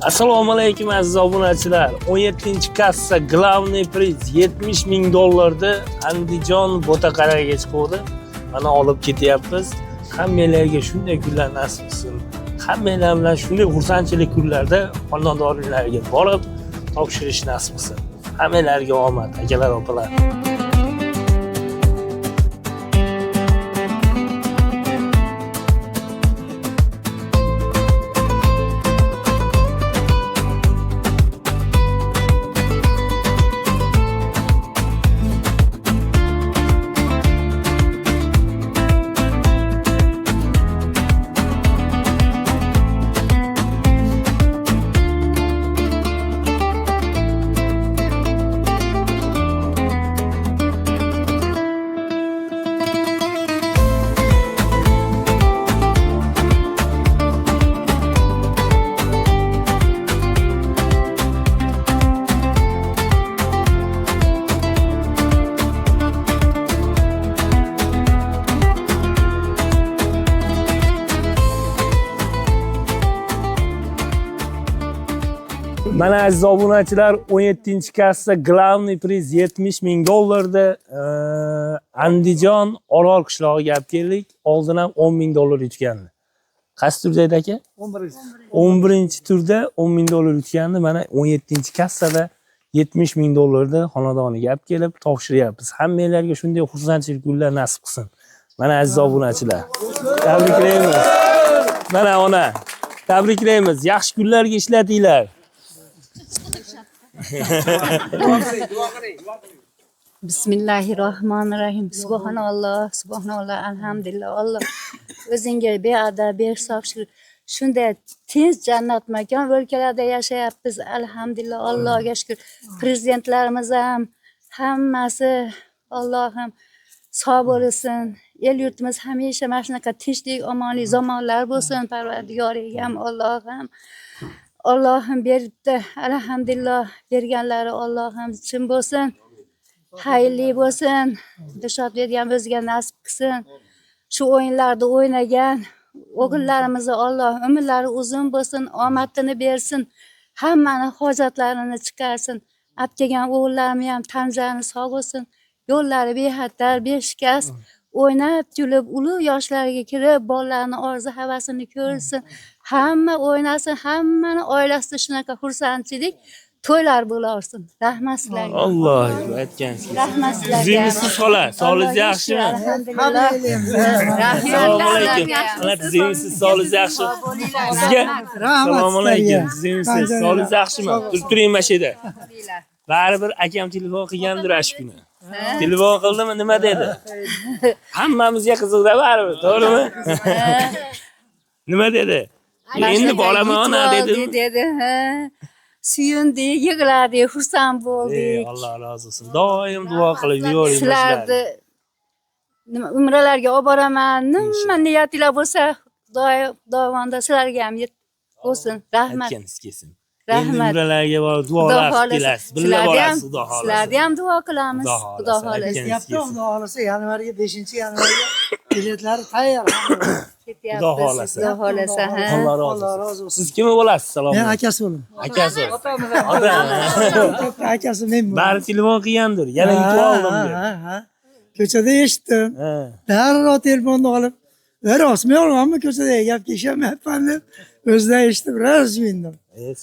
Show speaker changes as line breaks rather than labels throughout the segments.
Assalomu alaykum aziz obunachilar. 17-kassa главный priz 70 ming dollarni Andijon Bo'taqaraga chiquvdi. Mana olib ketyapmiz. Hammanglarga shunday kunlar nasib qilsin. Hammanglar bilan shunday xursandchilik kunlarda xonadonlarga borib topshirish nasib qilsin. Hammanglarga omad, akalar, opalar. Mana aziz obunachilar, 17-kassa главный priz 70 ming dollarda Andijon Orol qishlog'iga olib keldik. Oldin ham 10 ming dollar yutgandi. Qaysi turda edi aka?
11.
11-turda 10 ming dollar yutgandi. Mana 17-kassada 70 ming dollarni xonadoniga olib kelib topshiryapmiz. Hammanglarga shunday xursandchilik kunlar nasib qilsin. Mana aziz obunachilar, tabriklaymiz. Mana ona, tabriklaymiz. Yaxshi kunlarga ishlatinglar.
Bismillahirrohmanirrohim. Subhanalloh, subhanalloh, alhamdulillah. Alloh o'zingga beadad, behisob shukr. Shunday tinch jannat makon o'lkalarda yashayapmiz. Alhamdulillah, Allohga shukr. Prezidentlarimiz ham hammasi Allohim sog' bo'lsin. El yurtimiz hamisha mana shunaqa tinchlik, omonlik zamonlar bo'lsin. Parvardigor egam Allohim. Allohim beribdi. Alhamdulillah, berganlari Allohim chin bo'lsin. Xayrli bo'lsin. Dilshod bergan o'ziga nasib qilsin. Shu o'yinlarda o'ynagan o'g'illarimizni Alloh umrlari uzun bo'lsin, omadini bersin. Hammani hojatlarini chiqarsin. Olib kelgan o'g'illarimni ham tanjani sog' bo'lsin. Yo'llari bexatar, beshikast. O'ynab kulib, ulug' yoshlarga kirib, bolalarni orzu havasini ko'rsin. Hamma o'ynasin, hammani oilasida shunaqa xursandchilik, to'ylar bo'laversin. Rahmat sizlarga.
Alloh aytgansiz.
Rahmat sizlarga.
Tuzingmisiz xola? Sog'ligingiz yaxshimi?
Alhamdulillah.
Assalomu alaykum. Xola, tuzingmisiz? Sog'ligingiz yaxshimi? Sizga assalomu alaykum. Tuzingmisiz? Sog'ligingiz yaxshimi? Turib turing mana shu yerda. Baribir akam telefon qilgandir shu kuni. Telefon qildimi, nima dedi? Hammamizga qiziqda baribir, to'g'rimi? Nima dedi? Endi boraman ona dedi.
Dedi. Ha. Suyundik, yig'ladik, xursand bo'ldik.
Alloh rozi bo'lsin. Doim duo qilib yuravering.
Sizlarni nima umralarga olib boraman. Nima niyatinglar bo'lsa, Xudoy sizlarga ham yetib bo'lsin. Rahmat.
Aytganingiz kelsin. Endi
Rahmat.
umralarga borib
Xudo
duolar qilib
xohlasa.
kelasiz. Birga
Sizlarni ham,
borasiz, Xudo xohlasa.
sizlarni ham duo qilamiz.
Xudo
Xudo
xohlasa.
xohlasa.
Aytganingiz
Yapti,
kelsin.
Xudo xohlasa yanvarga, 5-yanvarga biletlari tayyor.
Ketyapmiz.
Xudo xohlasa.
Xudo xohlasa. Ha.
Alloh rozi
Alloh
bo'lsin.
rozi bo'lsin.
Siz kim bo'lasiz? Salom.
Men akasi bo'laman.
Akasi. Otam.
Katta akasi men bo'laman.
Bari telefon qilgandir. Yana yutib oldim deb.
Ha, ha. Ko'chada eshitdim.
Ha.
Darrov telefonni olib, rostmi yolg'onmi ko'chada gapga ishonmayapman deb o'zidan eshitib rost suyundim.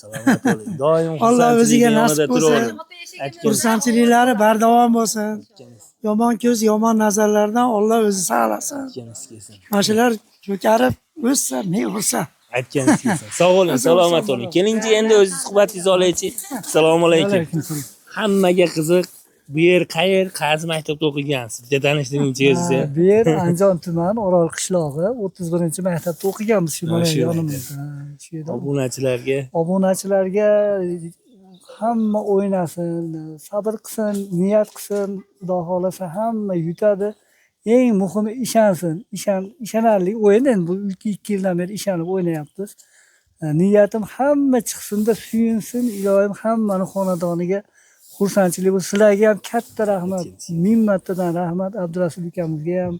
Salomat bo'ling. Doim
Alloh o'ziga
xursandchilikni
nasib
yonida
qilsin.
turavering. Aytganingiz
Xursandchiliklari bardavom bo'lsin. Yomon ko'z, yomon nazarlardan Alloh o'zi saqlasin.
Aytganingiz kelsin.
Mana shular ko'karib o'ssa, men xursand.
Aytganingiz kelsin. Sog' bo'ling, salomat bo'ling. Kelingchi endi o'z suhbatingizni olaychi. Assalomu alaykum. Hammaga qiziq. Bu yer qayer, qaysi maktabda o'qigansiz? Bitta tanishtiringchi o'zingizni.
Bu yer Andijon tumani Orol qishlog'i 31-maktabda o'qiganmiz shu mana
shu
yonimizda. Ha, shu yerda.
Obunachilarga
Obunachilarga hamma o'ynasin, sabr qilsin, niyat qilsin, Xudo xohlasa hamma yutadi. Eng muhimi ishonsin. Ishonarli o'yin endi bu 2 yildan beri ishonib o'ynayapmiz. Niyatim hamma chiqsin-da suyunsin, iloyim hammani xonadoniga xursandchilik bo'lsin. Sizlarga ham katta rahmat. Ming martadan rahmat Abdurasul ukamizga ham.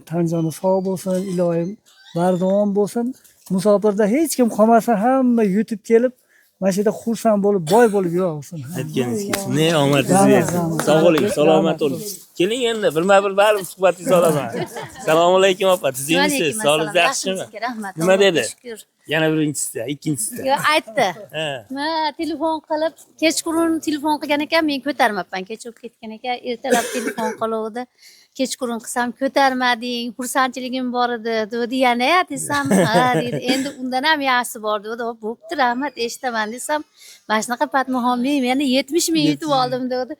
Tanjoni sog' bo'lsin, iloyim bardavom bo'lsin. Musofirda hech kim qolmasin, hamma yutib kelib, mana shu yerda xursand bo'lib, boy bo'lib yuraversin.
Aytganingiz kelsin. Ne omadingiz bersin. Sog' bo'ling, salomat bo'ling. Keling endi, birma-bir baribir suhbatingizni olaman. Assalomu alaykum opa, tuzukmisiz? Sog'ligingiz yaxshimi?
Rahmat.
Nima dedi?
Shukur.
Yana birinchisida, ikkinchisida.
Yo, aytdi.
Ha.
Ma telefon qilib, kechqurun telefon qilgan ekan, men ko'tarmabman. Kech bo'lib ketgan ekan, ertalab telefon qiluvdi. Kechqurun qilsam ko'tarmading, xursandchiligim bor edi dedi. Yana ya desam, ha dedi. Endi undan ham yaxshisi bor dedi. "Hop, bo'pti, rahmat, eshitaman" desam, mana shunaqa Patmaxon, men yana 70 ming yutib oldim dedi.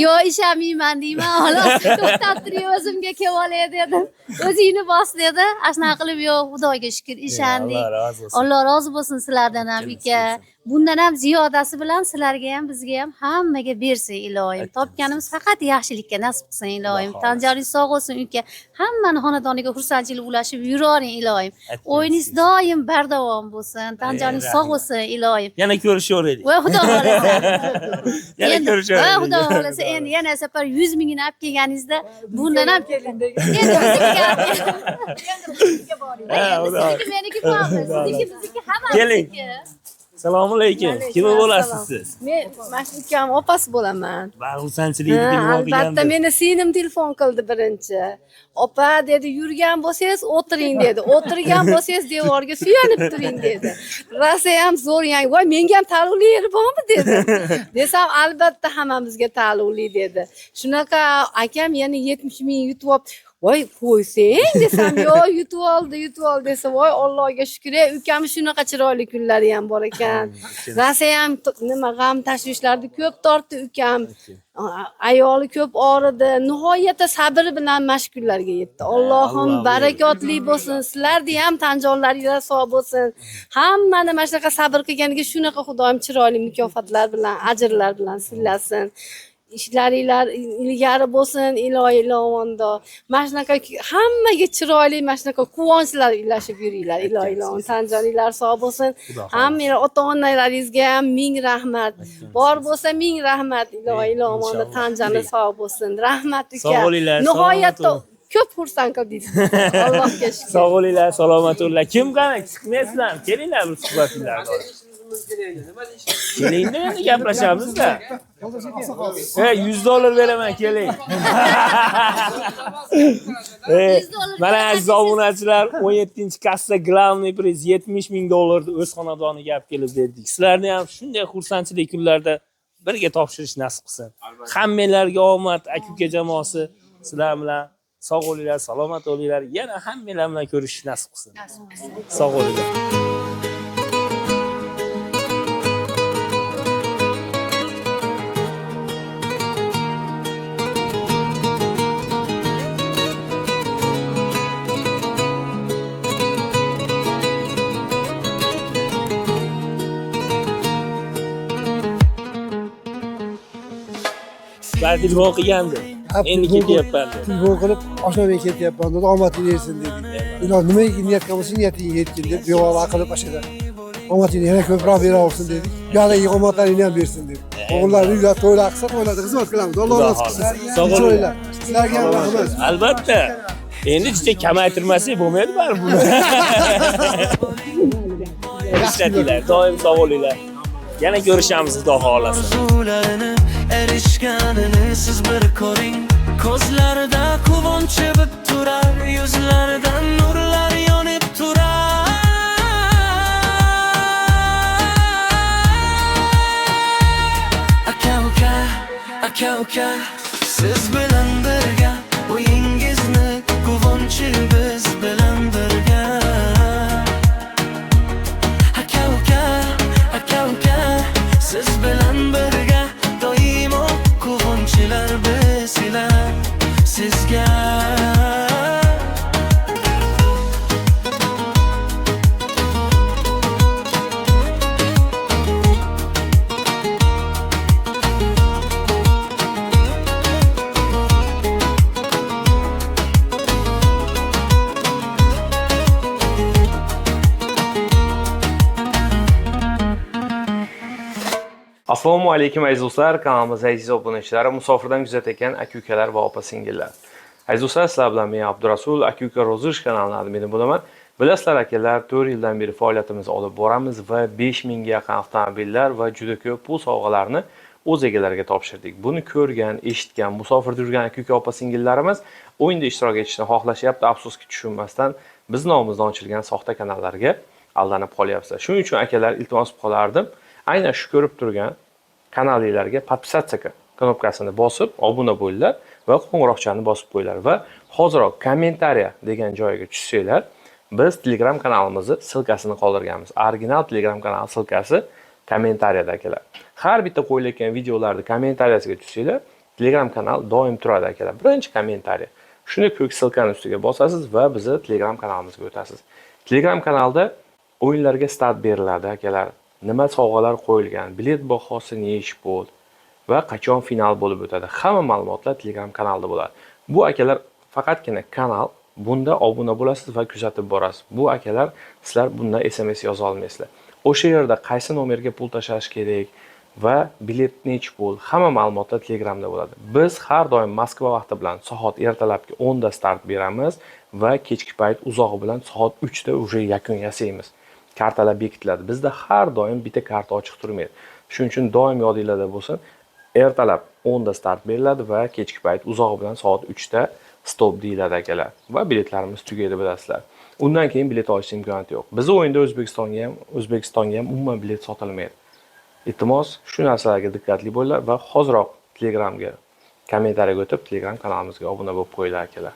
Yo, ishonmayman deyman, xolos to'xtab turing, o'zimga kelib olay dedim. O'zingni bos dedi. Ana shunaqa qilib, yo'q, Xudoga shukur, ishondik.
Alloh rozi bo'lsin.
Alloh rozi bo'lsin sizlardan ham uka. Bundan ham ziyodasi bilan sizlarga ham, bizga ham, hammaga bersin iloyim. Topganimiz faqat yaxshilikka nasib qilsin iloyim.
Xudo
Tan joningiz sog' bo'lsin uka. Hammani xonadoniga xursandchilik ulashib yuravering iloyim. O'yiningiz doim bardavom bo'lsin. Tan joningiz sog' bo'lsin iloyim.
Yana ko'rishaveraylik.
Va Xudo xohlasa.
Yana
Endi-
ko'rishaveraylik.
Va Xudo xohlasa endi yana safar 100 mingini olib kelganingizda bundan ham endi biznikiga olib keling.
Ha,
Endi
Xudo.
sizniki meniki bormi? Sizniki bizniki
Keling.
hammamizniki.
Assalomu alaykum. Kim bo'lasiz siz?
Men mana shu ukam opasi bo'laman.
Va xursandchilikni
Ha,
telefon
albatta
qilgandi.
meni singlim telefon qildi birinchi. Opa dedi, yurgan bo'lsangiz o'tiring dedi. O'tirgan bo'lsangiz devorga suyanib turing dedi. Rosa ham zo'r yangi. Voy menga ham taalluqli yeri bormi dedi. Desam albatta hammamizga taalluqli dedi. Shunaqa akam yana 70 ming yutib olib, voy qo'ysang desam, yo'q yutib oldi, yutib oldi desa, voy Allohga shukr, ey, ukam shunaqa chiroyli kunlari ham bor ekan. Rosa ham nima g'am tashvishlarni ko'p tortdi ukam. Ayoli ko'p og'ridi. Nihoyatda sabr bilan mana shu kunlarga yetdi. Allohim
Alloh
barakotli bo'lsin. Sizlarni ham tan jonlaringlar sog' bo'lsin. Hammani mana shunaqa sabr qilganiga shunaqa Xudoyim chiroyli mukofotlar bilan, ajrlar bilan silasin. Ishlaringlar ilgari bo'lsin, ilohi ilovondo. Mana shunaqa hammaga chiroyli, mana shunaqa quvonchlar ulashib yuringlar, ilohi ilovon. Tan joninglar sog' bo'lsin. Hammanglar ota-onalaringizga ham ming rahmat. Bor bo'lsa ming rahmat, ilohi ilovonda tan joni sog' bo'lsin. Rahmat uka.
Sog' bo'linglar,
Nihoyatda
salomat
ko'p xursand qildingiz. Allohga shukr.
Sog' bo'linglar, salomat bo'linglar. Kim qani chiqmaysizlarmi? Kelinglar bir suhbatinglarni olib. Kelingda endi gaplashamiz-da. He, 100 dollar beraman, keling. He, mana aziz obunachilar, 17-kassa главный priz 70 ming dollarni o'z xonadoniga olib kelib berdik. Sizlarni ham shunday xursandchilik kunlarda birga topshirish nasib qilsin. Hammanglarga omad, aka-uka jamoasi sizlar bilan sog' bo'linglar, salomat bo'linglar. Yana hammanglar bilan ko'rishish nasib qilsin. Sog' bo'linglar. Bari telefon qilgandi. Endi ketyapman dedi.
Telefon qilib, oshnamga ketyapman dedi, omadingni bersin dedi. Ilohi nimaga niyat qilgan bo'lsang, niyatingga yetgin deb duo qilib o'sha yerda omadingni yana ko'proq beraversin dedik. Yalagi omadlaringni ham bersin deb. O'g'illar uylar to'ylar qilsa, to'ylarda xizmat qilamiz. Alloh rozi qilsin.
Sog' bo'linglar.
Sizlarga ham rahmat.
Albatta. Endi juda kamaytirmasak bo'lmaydi baribir buni. Ishlatinglar, doim sog' bo'linglar. Yana ko'rishamiz Xudo xohlasa.
Arzularini erishganini siz bir ko'ring. Ko'zlarida quvonch chevib turar, yuzlaridan nurlar yonib turar. Aka uka, aka uka, siz bilan birga uyingizni quvonchi biz bilan birga. Aka uka, aka uka, siz bilan birga doimo quvonchlar biz ila sizga.
Assalomu alaykum aziz do'stlar, kanalimiz aziz obunachilari, musofirdan kuzatayotgan aka-ukalar va opa-singillar. Aziz do'stlar, sizlar bilan men Abdurasul, aka-uka Rozish kanalining admini bo'laman. Bilasizlar akalar, 4 yildan beri faoliyatimizni olib boramiz va 5000 ga yaqin avtomobillar va juda ko'p pul sovg'alarini o'z egalariga topshirdik. Buni ko'rgan, eshitgan, musofirda yurgan aka-uka, opa-singillarimiz o'yinda ishtirok etishni xohlashyapti. Afsuski, tushunmasdan biz nomimizdan ochilgan soxta kanallarga aldanib qolyapsizlar. Shuning uchun akalar, iltimos qilib qolardim. Aynan shu ko'rib turgan kanalinglarga подписаться knopkasini bosib, obuna bo'linglar va qo'ng'iroqchani bosib qo'yinglar va hoziroq комментария degan joyiga tushsanglar, biz Telegram kanalimizni ссылка sini qoldirganmiz. Original Telegram kanal ссылка si комментария da, akalar. Har bitta qo'yilayotgan videolarni комментария siga tushsanglar, Telegram kanal doim turadi, akalar. Birinchi комментария. Shuni ko'k ссылка ni ustiga bosasiz va bizni Telegram kanalimizga o'tasiz. Telegram kanalda o'yinlarga start beriladi, akalar. Nima sovg'alar qo'yilgan, bilet bahosi nechi pul va qachon final bo'lib o'tadi. Hamma ma'lumotlar Telegram kanalda bo'ladi. Bu, akalar, faqatgina kanal, bunda obuna bo'lasiz va kuzatib borasiz. Bu, akalar, sizlar bundan SMS yoza olmaysizlar. O'sha yerda qaysi nomerga pul tashlash kerak va bilet nechi pul, hamma ma'lumotlar Telegramda bo'ladi. Biz har doim Moskva vaqti bilan soat ertalabki 10 da start beramiz va kechki payt uzog'i bilan soat 3 da уже yakun yasaymiz. Kartalar bekitiladi. Bizda har doim bitta karta ochiq turmaydi. Shuning uchun doim yodinglarda bo'lsin. Ertalab 10 da start beriladi va kechki payt uzog'i bilan soat 3 da stop deyiladi, akalar. Va biletlarimiz tugaydi, bilasizlar. Undan keyin bilet olish imkoniyati yo'q. Bizni o'yinda O'zbekistonga ham umuman bilet sotilmaydi. Iltimos, shu narsalarga diqqatli bo'linglar va hoziroq Telegramga комментария ga o'tib, Telegram kanalimizga obuna bo'lib qo'yinglar, akalar.